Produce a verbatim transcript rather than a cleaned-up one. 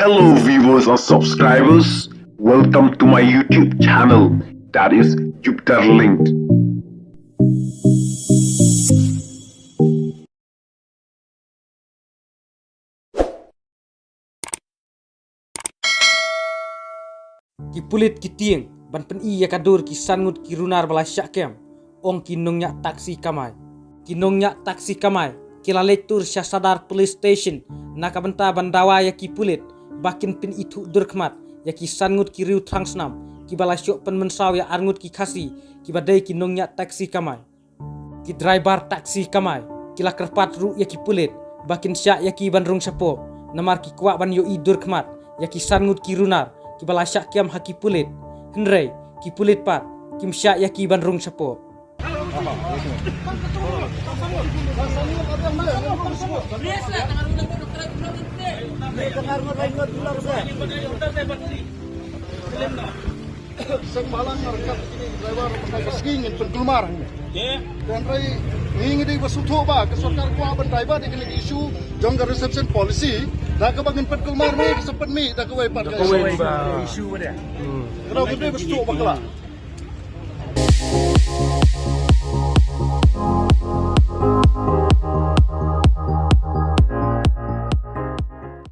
Hello viewers and subscribers, welcome to my YouTube channel, that is Jupiter Linked. Ki pulit ki tieng ban pyni ïa ka dur ki san ngut ki runar ba la shah kem, ong ki nongñiah taxi kamai. Ki nongñiah taxi kamai ki la leit tur sha Sadar Police Station na ka bynta ban dawa ïa ki pulit ba kin pynithuh dur khmat ïa ki san ngut ki riew thrang snam kiba la shoh pynmynsaw ïa ar ngut ki Khasi kiba dei ki nongñiah taxi kamai. Ki driver taxi kamai ki la kyrpad ruh ïa ki pulit ba kin shah ïa ki ban rung shapoh, namar ki kwah ban ïohi dur khmat ïa ki san ngut ki runar kiba la shah kem ha ki pulit. Hynrei ki pulit pat kim shah ïa ki ban rung shapoh. Seng balang ngar kat kini driver pakai ka ski ngin pynkulmar. Hynrei ngi ngi dei ba sngewthuh ba ka sorkar kwah ban divert ïa kane ka issue jong ka reservation policy, da kaba ngin pynkulmar ne ka sa pynmih da kawei pat ka issue. Issue ba dei. Ka dei ba sngewthuh ba ka la.